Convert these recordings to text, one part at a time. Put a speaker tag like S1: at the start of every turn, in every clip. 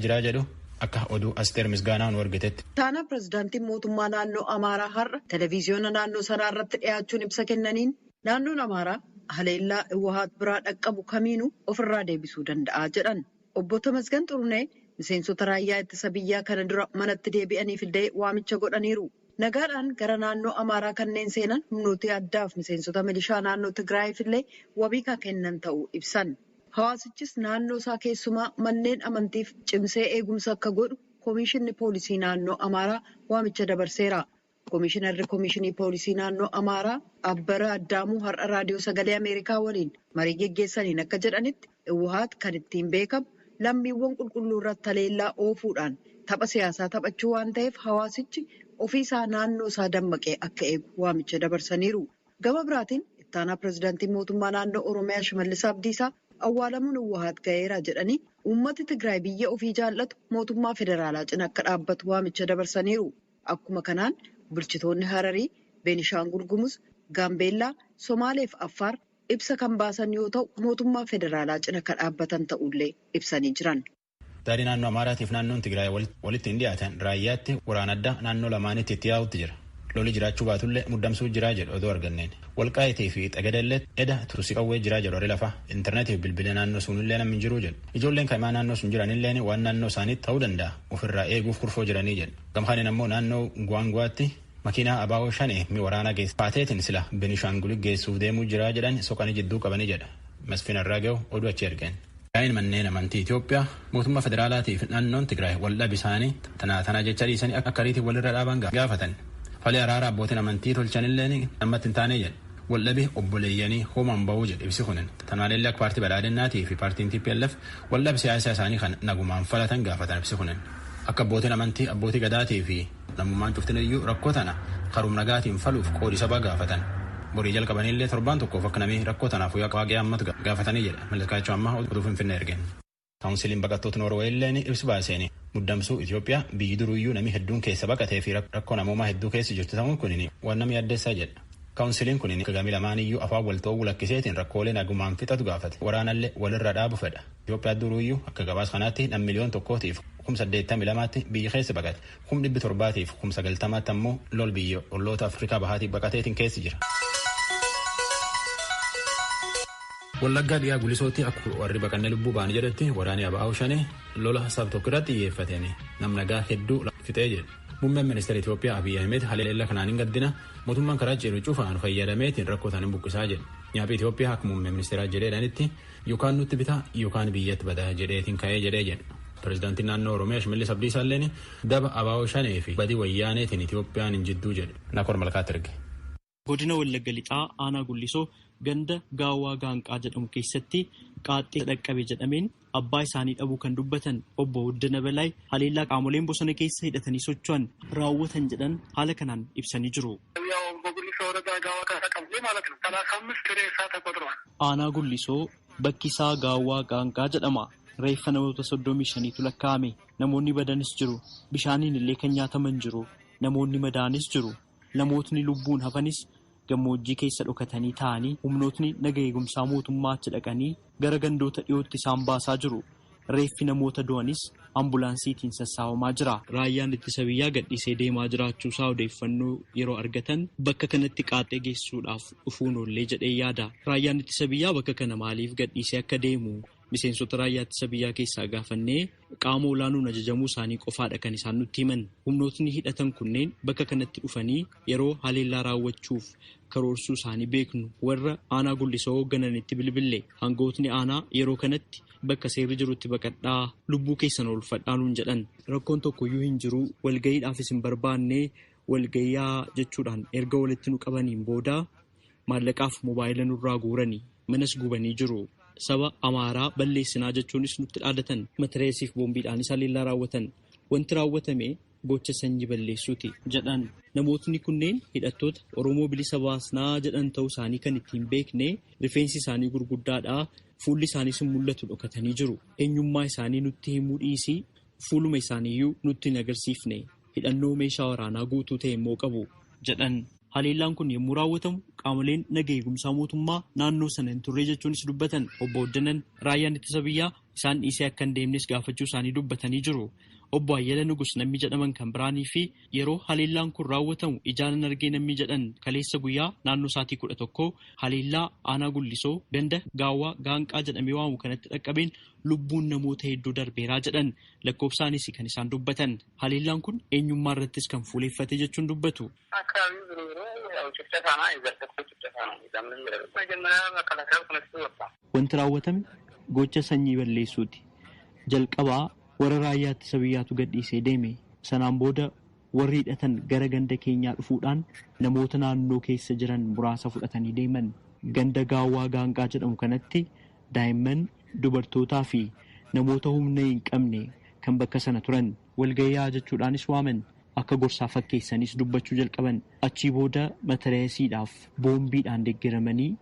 S1: Jiraa jedhu akka oduu Asteer Misgaanaa nu argitetti.
S2: Taanaa pirezidaantiin mootummaa naannoo Amaaraa har'a televiziyoona naannoo sanaa irratti dhiyaachuun ibsa kennaniin naannoon Amaaraa haleellaa Hiwaat biraa dhaqqabu kamiinuu ofirraa deebisuu danda'a jedhan. Obbo Tamasgan Xurunee miseensota raayyaa ittisa biyyaa kana dura manatti deebi'aniif illee waamicha godhaniiru. Nagaadhaan gara naannoo Amaaraa kanneen seenan humnoota addaaf miseensota milishaa naannoo Tigraayiif illee wabii kan kennan ta'uu ibsan. Hawaasichis naannoo isaa keessumaa manneen amantiif cimsee eegumsa akka godhu Koomishinni Poolisii Naannoo Amaaraa waamicha dabarseera. Koomishinarri Koomishinii Poolisii Naannoo Amaaraa Abbara Addaamuu har'a Raadiyoo Sagalee Ameerikaa waliin marii geggeessaniin akka jedhanitti Hiwaat kan ittiin beekamu lammiiwwan qulqulluu irratti haleellaa oofuudhaan tapha siyaasaa taphachuu waan ta'eef hawaasichi ofiisaa naannoo isaa dammaqee akka eegu waamicha dabarsaniiru. Gama biraatiin ittaanaa pirezidaantii mootummaa naannoo Oromiyaa Shimallis Abdiisaa awwaalamuun Hiwaat ga'eera jedhanii uummati Tigraay biyya ofii jaallatu mootummaa federaalaa cina akka dhaabbatu waamicha dabarsaniiru. Akkuma kanaan bulchitoonni Hararii, Beenishaangul Gumuz, Gaambeellaa, Somaalee fi Affaar ibsa kan baasan yoo ta'u mootummaa federaalaa cina akka dhaabbatan ta'ullee ibsanii jiran.
S1: Daadhii naannoo Amaaraatiif naannoon Tigraay walitti hin dhiyaatan raayyaatti waraana addaa naannoo lamaanitti itti yaa'utti jira. Loli jiraachuu baatullee muddamsuu jiraa jedhu oduu arganneen. Walqaayitii fi xagadellee eda tursi qawwee jiraa jedhu horii lafaa intarneetiif bilbilee naannoo sunillee namni jiruu jedhu. Ijoolleen kaimaa naannoo sun jiranillee waan naannoo isaanii ta'uu danda'a ofirraa eeguuf kurfoo jiranii jedhu. Gamkaaniin ammoo naannoo Gwaangwaatti makiinaa abaa'oo shanee mi waraana geesse paateetiin sila Benishaangul geessuuf deemuu jiraa jedhan soqanii jidduu qabanii jedha. Masfiin Arraaga'u oduu achi ergeen. Yaa'in manneen amantii Itoophiyaa mootummaa federaalaatiif naannoon Tigraay waldhabi isaanii tanaa tanaa jecha dhiisanii akka ariitiin walirra dhaaban gaafatan. Falee araara abbootiin amantii tolchanillee ammatti hin taane jedhe. Waldhabi obboleeyyanii hoomaan ba'uu jedhe ibsi kunin. Tanaallee akka paartii badhaadhinnaatii fi paartiin TPLF waldhabi siyaasa isaanii kan nagumaan falatan gaafatan ibsi kunin. Akka abbootiin amantii abbootii gadaatii fi namummaan cuftin iyyuu rakkoo tana karum nagaatiin faluuf qoodi sabaa gaafatan. Borii jalqabanillee torbaan tokkoof akka namni rakkoo tanaaf waaqee ammatu gaafatanii jedha. Mallatkaachuu ammaa oduu Finfinnee ergeen. Kaawunsiliin baqattoota Noorweey illeen ibsa baaseen muddamsuu Itoophiyaa biyyi duruyyuu namni hedduun keessa baqatee fi rakkoo namoomaa hedduu keessa jirtu ta'uun kun waan nama yaaddeessaa jedha. Kaawunsiliin kun gami lamaaniyyuu afaan wal ta'uu lakkiseetiin rakkoolee nagumaan fixatu gaafate. Waraanallee walirra dhaabu fedha. Itoophiyaa duruyyuu akka gabaas kanaatti nam 1,082,000 biyya keessa baqate. 790,000 ammoo lol biyya olloota Afrikaa bahaatiif baqateetiin keessa jira. Wallaggaa dhiyaa gulisootti akka warri baqannee lubbuu ba'an jedhetti waraanni Abaa'oo Shanee lola sab tokko irratti xiyyeeffateen nam nagaa hedduu fixee jedhe. Muummeen ministeera Itoophiyaa Abiyyi Ahmed haleellaa kanaan hin gaddina mootummaan karaa ceeru cufaan fayyadameetiin rakkoo isaanii buqqisaa jedhe. Nyaaphi Itoophiyaa akka muummee ministeeraa jedheedhaanitti yookaan nutti bitaa yookaan biyyatti badaa jedheetiin ka'ee jedhee jedhe. Pireezidaantiin naannoo Oromiyaa Shimallis Abdiisaa illeen daba Abaa'oo Shanee fi badii wayyaaneetiin Itoophiyaan hin jidduu jedhe. Nakoor Malkaatti erge.
S3: Godina Wallagga Lixaa Aanaa Gullisoo ganda Gaawwaa Gaanqaa jedhamu keessatti qaaxxee dhaqqabe jedhameen abbaa isaanii dhabuu kan dubbatan obbo Wuddina Balaay haleellaa qaamoleen bosona keessa hidhatanii socho'an raawwatan jedhan haala kanaan ibsanii jiru. Aanaa Gullisoo bakki isaa Gaawwaa Gaanqaa jedhama. Reeffa namoota 35tu lakkaa'ame. Namoonni badanis jiru. Bishaaniin illee kan nyaataman jiru. Namoonni madaanis jiru. Namootni lubbuun hafanis gammoojjii keessa dhokatanii taa'anii humnootni naga eegumsaa mootummaa achi dhaqanii gara gandoota dhiyootti isaan baasaa jiru. Reeffi namoota du'anis ambulaansiitiin sassaabamaa jira. Raayyaan ittisa biyyaa gadhiisee deemaa jiraachuusaa odeeffannoo yeroo argatan bakka kanatti qaaxee geessuudhaaf dhufuun oollee jedhee yaada. Raayyaan ittisa biyyaa bakka kana maaliif gadhiisee akka deemu miseensota raayyaa ittisa biyyaa keessaa gaafannee qaama olaanuun ajajamuu isaanii qofaadha kan isaan nutti himan. Humnootni hidhatan kunneen bakka kanatti dhufanii yeroo haleellaa raawwachuuf karoorsuu isaanii beeknu warra aanaa gullisoo hooggananitti bilbille hangootni aanaa yeroo kanatti bakka seerri jirutti baqadhaa lubbuu keessan oolfadhaa nuun jedhan. Rakkoon tokkoyyuu hin jiru walgayiidhaafis hin barbaanne walgayiyaa jechuudhaan erga walitti nu qabaniin booda maallaqaaf mobaayila nurraa guuranii manas gubanii jiru. Saba Amaaraa balleessinaa jechuunis nutti dhaadatan matireesiif boombiidhaanis haleellaa raawwatan wanti raawwatame gocha sanyii balleessuuti jedhan. Namootni kunneen hidhattoota Oromoo bilisa baasnaa jedhan ta'uu isaanii kan ittiin beekne rifeensi isaanii gurguddaadha. Fuulli isaaniis mul'atu dhokatanii jiru. Eenyummaa isaanii nutti himuu dhiisii fuuluma isaaniiyyuu nutti hin agarsiifne. Hidhannoo meeshaa waraanaa guutuu ta'e immoo qabu jedhan. Haleellaan kun yommuu raawwatamu qaamoleen naga eegumsaa mootummaa naannoo sana hin turre jechuunis dubbatan obbo Hoddanan. Raayyaan ittisa biyyaa Isaan dhiisee akka hin deemnes gaafachuu isaanii dubbatanii jiru. Obbo Ayyala Nugus namni jedhaman kan biraanii fi yeroo haleellaan kun raawwatamu ijaanan argee namni jedhan kaleessa guyyaa naannoo sa'aatii 11 haleellaa aanaa Gullisoo ganda Gaawwaa Gaanqaa jedhamee waamu kanatti dhaqqabeen lubbuun namoota hedduu darbeeraa jedhan lakkoofsaanis kan isaan dubbatan. Haleellaan kun eenyummaa irrattis kan fuuleeffate jechuun dubbatu. Wanti raawwatame gocha sanyii balleessuuti. Jalqabaa warra raayyaa ittisa biyyaatu gadhiisee deeme. Sanaan booda warri hidhatan gara ganda keenyaa dhufuudhaan namoota naannoo keessa jiran muraasa fudhatanii deeman. Ganda Gaawwaa Gaanqaa jedhamu kanatti daa'imman, dubartootaa fi namoota humna hin qabne kan bakka sana turan walgayyaa jechuudhaanis waaman. Akka gorsaa fakkeessanis dubbachuu jalqaban. Achii booda matareesiidhaaf boombiidhaan deeggaramanii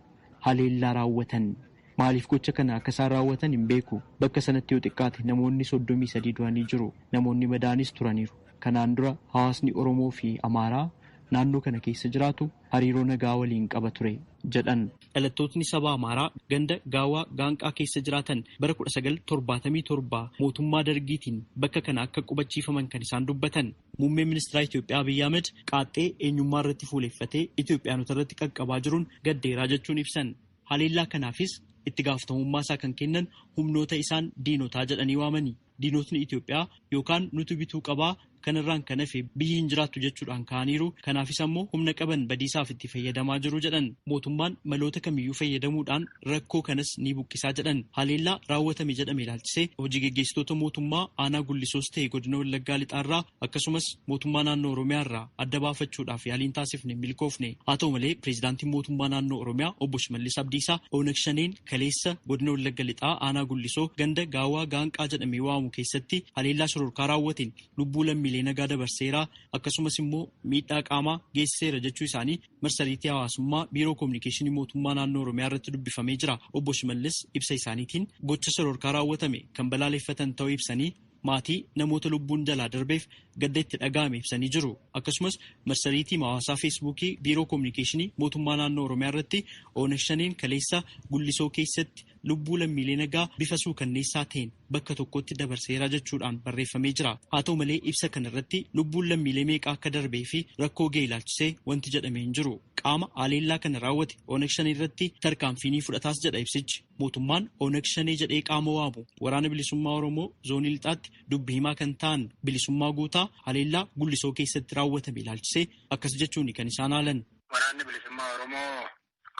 S3: haleellaa raawwatan. Maaliif gocha kana akka isaan raawwatan hin beeku. Bakka sanatti yoo xiqqaate namoonni 33 du'anii jiru. Namoonni madaanis turaniiru. Kanaan dura hawaasni Oromoo fi Amaaraa naannoo kana keessa jiraatu hariiroo nagaa waliin qaba ture jedhan. Dhalattootni saba Amaaraa ganda Gaawaa Gaanqaa keessa jiraatan bara 1977 mootummaa dargiitiin bakka kana akka qubachiifaman kan isaan dubbatan. Muummeen ministeera Itoophiyaa Abiyyi Ahmed qaaxxee eenyummaa irratti fuuleeffatee Itoophiyaanota irratti qaqqabaa jiruun gaddeeraa jechuun ibsan. Haleellaa kanaafis itti gaafatamummaa isaa kan kennan humnoota isaan diinotaa jedhanii waamani. Diinotni Itoophiyaa yookaan nuti bituu qabaa kanarraan kan hafe biyyi hin jiraattu jechuudhaan ka'aniiru. Kanaafis ammoo humna qaban badiisaaf itti fayyadamaa jiru jedhan. Mootummaan maloota kamiyyuu fayyadamuudhaan rakkoo kanas ni buqqisaa jedhan. Haleellaa raawwatame jedhame ilaalchisee hojii geggeessitoota mootummaa aanaa Gullisoos ta'e godina Wallaggaa Lixaarraa akkasumas mootummaa naannoo Oromiyaarraa adda baafachuudhaaf yaaliin taasifne milkoofne. Haa ta'u malee pireezidaantiin mootummaa naannoo Oromiyaa obbo Shimallis Abdiisaa Oonag Shaneen kaleessa godina Wallagga Lixaa aanaa Gullisoo ganda Gaawaa Gaanqaa jedhamee waamu keessatti haleellaa shororkaa raawwateen lubbuu lammiilee nagaa dabarseeraa akkasumas immoo miidhaa qaamaa geessiseera jechuu isaanii marsariitii hawaasummaa biiroo koominikeeshinii mootummaa naannoo Oromiyaa irratti dubbifamee jira. Obbo Shimallis ibsa isaaniitiin gocha shororkaa raawwatame kan balaaleffatan ta'uu ibsanii maatii namoota lubbuun jalaa darbeef gadda itti dhaga'ame ibsanii jiru. Akkasumas marsariitii hawaasaa feesbuukii biiroo koominikeeshinii mootummaa naannoo Oromiyaa irratti Oonag Shaneen kaleessa Gullisoo keessatti lubbuu lammiilee nagaa bifa suukanneessaa ta'een bakka tokkotti dabarseera jechuudhaan barreeffamee jira. Haa ta'u malee ibsa kanarratti lubbuun lammiilee meeqa akka darbee fi rakkoo ga'e ilaalchisee wanti jedhame hin jiru. Qaama haleellaa kana raawwate Oonag Shanee irratti tarkaanfii ni fudhataas jedha ibsichi. Mootummaan Oonag Shanee jedhee qaama waamu waraana bilisummaa Oromoo zoonii lixaatti dubbii himaa kan ta'an Bilisummaa Guutaa haleellaa Gullisoo keessatti raawwatame ilaalchisee akkas jechuun kan isaan haalan.
S4: Waraanni bilisummaa Oromoo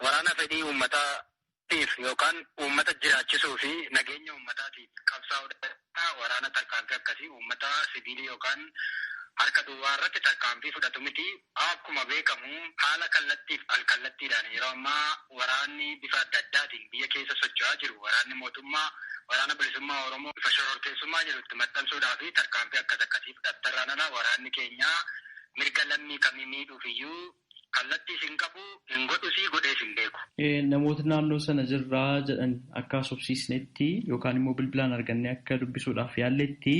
S4: waraana fedhii uummataa yookaan uummata jiraachisuu fi nageenya uummataatiif qabsaa'uudha. Waraana tarkaanfii akkasii uummata sibiilii yookaan harka duwwaa irratti tarkaanfii fudhatu miti. Akkuma beekamu haala kallattiif alkallattiidhaan yeroo ammaa waraanni bifa adda addaatiin biyya keessa socho'aa jiru. Waraanni mootummaa waraana bilisummaa Oromoo bifa shororkeessummaa jiru itti maxxansuudhaa fi tarkaanfii akkas akkasii fudhattarraan ala waraanni keenya mirga lammii kamii miidhuuf iyyuu kallattii hin qabu, hin godhusii, godhees hin beeku.
S3: Namoota naannoo sana jirraa jedhan akka haasofsiisnetti yookaan immoo bilbilaan argannee akka dubbisuudhaaf yaalletti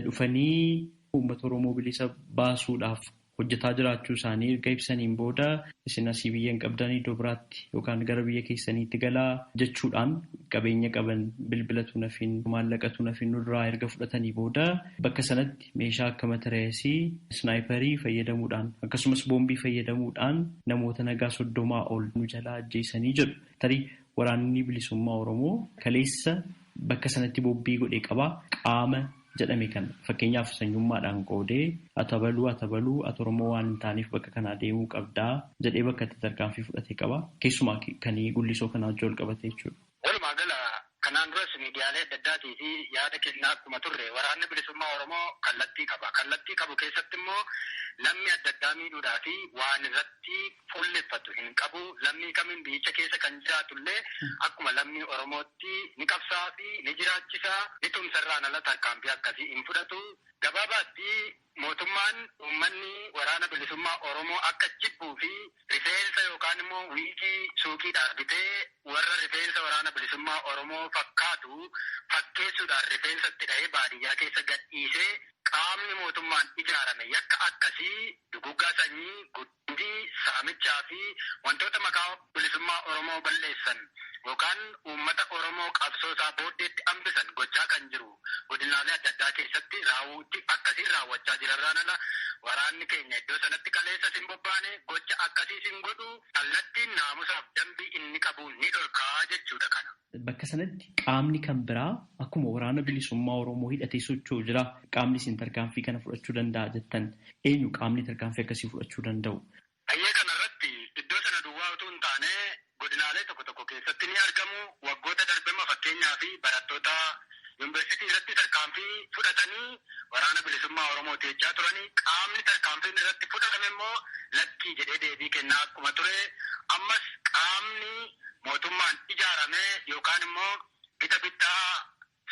S3: dhufanii uummata Oromoo bilisa baasuudhaaf hojjetaa jiraachuu isaanii erga ibsaniin booda isin asii biyya hin qabdan iddoo biraatti yookaan gara biyya keessaniitti galaa jechuudhaan qabeenya qaban bilbilatu nafiin maallaqatu nafiin nurraa erga fudhatanii booda bakka sanatti meeshaa akka matareesii isnaayiparii fayyadamuudhaan akkasumas boombii fayyadamuudhaan namoota nagaa 30 ol nu jalaa ajjeesanii jedhu. Tarii waraanni bilisummaa Oromoo kaleessa bakka sanatti boombii godhee qabaa qaama jedhame kana fakkeenyaaf sanyummaadhaan qoodee atabaluu atabaluu ati Oromoo waan hin taaneef bakka kanaa deemuu qabdaa jedhee bakka itti tarkaanfii fudhatee qaba. Keessumaa kan Gullisoo kanaa wajjin wal qabate jechuudha.
S4: Walumaa gala kanaan duras miidiyaalee adda addaatii fi yaada kennaa akkuma turre waraanni bilisummaa Oromoo kallattii qaba. Kallattii qabu keessatti immoo lammii adda addaa miidhuudhaa fi waan irratti fuulleffatu hin qabu. Lammii kamiin biyyicha keessa kan jiraatullee akkuma lammii Oromootti ni qabsaa fi ni jiraachisaa, ni tumsarraan ala tarkaanfii akkasii hin fudhatu. Gabaabaatti mootummaan uummanni waraana bilisummaa Oromoo akka jibbuu fi rifeensa yookaan immoo wiigii suuqiidhaan bitee warra rifeensa waraana bilisummaa Oromoo fakkaatu fakkeessuudhaan rifeensa itti dhahee baadiyyaa keessa gadhiisee qaamni mootummaan ijaarame yakka akkasii duguggaa sanyii, guddii, saamichaa fi wantoota maqaa bilisummaa Oromoo balleessan yookaan uummata Oromoo qabsoo isaa booddeetti hambisan gochaa kan jiru godinaalee adda addaa keessatti raawwuutti akkasiin raawwachaa jirarraan ala waraanni keenya iddoo sanatti kaleessa sin bobbaane gocha akkasii sin godhu kallattiin naamusaaf dambii inni qabu ni dhorkaa jechuudha kana.
S3: Bakka sanatti qaamni kan biraa akkuma waraana bilisummaa Oromoo hidhatee socho'u jira. Qaamni isin tarkaanfii kana fudhachuu danda'a jettan eenyu qaamni tarkaanfii akkasii fudhachuu danda'u?
S4: Hayyee kanarratti iddoo sana duwwaa utuu hin taane godinaalee tokko tokko keessatti ni argamu. Waggoota darbema fakkeenyaa fi barattoota yuunivarsiitii irratti tarkaanfii fudhatanii waraana bilisummaa Oromoo jechaa turanii qaamni tarkaanfiin irratti fudhatame immoo lakkii jedhee deebii kennaa akkuma ture ammas qaamni mootummaan ijaarame yookaan immoo gita bittaa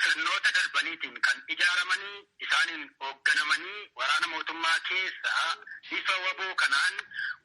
S4: sirnoota darbaniitiin kan ijaaramanii isaaniin hoogganamanii waraana mootummaa keessaa bifa waboo kanaan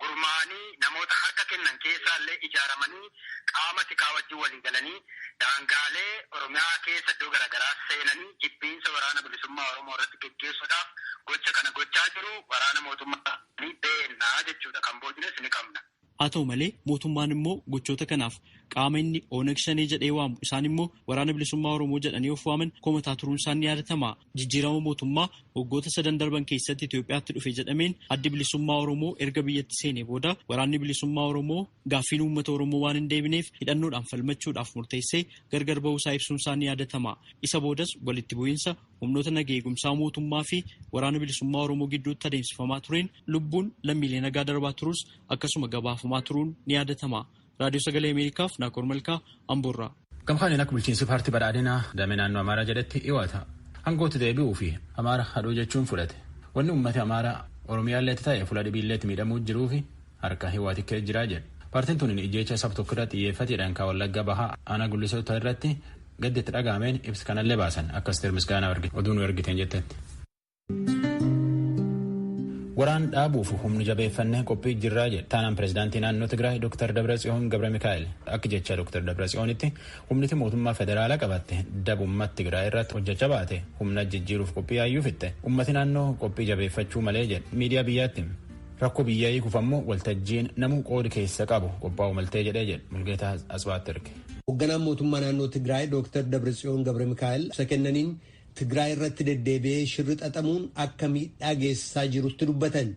S4: gurmaa'anii namoota harka kennan keessaallee ijaaramanii qaama tikaa wajjin walii galanii daangaalee Oromiyaa keessa iddoo garaagaraa seenanii jibbiinsa waraana bilisummaa Oromoo irratti geggeessuudhaaf gocha kana gochaa jiru waraana mootummaa ni beennaa jechuudha kan boodines ni qabna.
S3: Haa ta'u malee mootummaan immoo gochoota kanaaf qaama inni Oonag Shanee jedhee waamu isaan immoo waraana bilisummaa Oromoo jedhanii of waaman komataa turuun isaan ni yaadatama. Jijjiirama mootummaa waggoota sadan darban keessatti Itoophiyaatti dhufe jedhameen addi bilisummaa Oromoo erga biyyatti seenee booda waraanni bilisummaa Oromoo gaaffiin uummata Oromoo waan hin deebineef hidhannoodhaan falmachuudhaaf murteessee gargar ba'uusaa ibsuun isaan ni yaadatama. Isa boodas walitti bu'iinsa humnoota nagaa eegumsaa mootummaa fi waraana bilisummaa Oromoo gidduutti adeemsifamaa tureen lubbuun lammiilee nagaa darbaa turus akkasuma gabaafamaa turuun ni yaadatama. Raadiyoo Sagalee Ameerikaaf Naakoor Malkaa Amboorraa.
S1: Gamkaaniin akka bulchiinsi paartii badhaadhinaa damee naannoo Amaaraa jedhetti dhiyaata. Hangootti deebi'uu fi Amaara hadhuu jechuun fudhate. Wanni uummati Amaaraa Oromiyaalleetti ta'e fuula dhibiilleetti miidhamuu jiruu fi harka hiwaatikkee jiraa jedhe. Paartiin tun ijjeecha sab tokko irratti xiyyeeffateedhaan kan Wallagga Bahaa aanaa gullisoota irratti gaddi itti dhaga'ameen ibsa kanallee baasan akkas tirmisgaanaa oduu nu ergiteen jettetti. Waraan dhaabuuf humni jabeeffannee qophii jirraa jedhe. Taanaan pirezidaantii naannoo Tigraay Dr. Dabratsiyoon Gabra Mikaa'el akka jecha Dr. Dabratsiyoonitti humniti mootummaa federaalaa qabatte daba uummata Tigraay irratti hojjechaa baate humna jijjiiruuf qophii yaayyuu fitte. Uummati naannoo qophii jabeeffachuu malee jedhe miidiyaa biyyaatti. Rakkoo biyyaa hiikuuf ammoo waltajjiin namuu qoodi keessa qabu qophaa'u maltee jedhee jedhe Mulgeetaa Asbaatti erge.
S5: Hoogganaan mootummaa naannoo Tigraay Dr. Dabratsiyoon Gabra Mikaa'el ibsa kennaniin Tigraay irratti deddeebi'ee shirri xaxamuun akka miidhaa geessisaa jirutti dubbatan.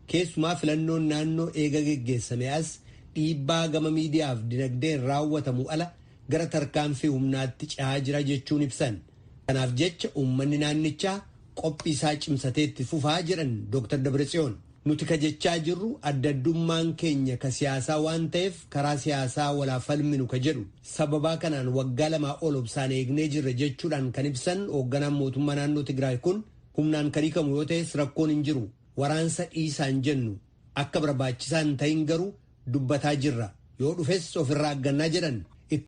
S5: Keessumaa filannoon naannoo eega geggeessame as dhiibbaa gama miidiyaaf dinagdeen raawwatamu ala gara tarkaanfii humnaatti cehaa jira jechuun ibsan. Kanaaf jecha uummanni naannichaa qophii isaa cimsatee itti fufaa jedhan Dr. Dabratsiyoon. Nuti ka jechaa jirru adda addummaan keenya ka siyaasaa waan ta'eef karaa siyaasaa walaa falminu ka jedhu sababaa kanaan waggaa lamaa ol obsaan eegnee jirra jechuudhaan kan ibsan hoogganaan mootummaa naannoo Tigraay kun humnaan kan hiikamu yoo ta'es rakkoon hin jiru waraansa dhiisaan jennu akka barbaachisaa hin ta'in garuu dubbataa jirra yoo dhufes ofirraa aggannaa jedhan.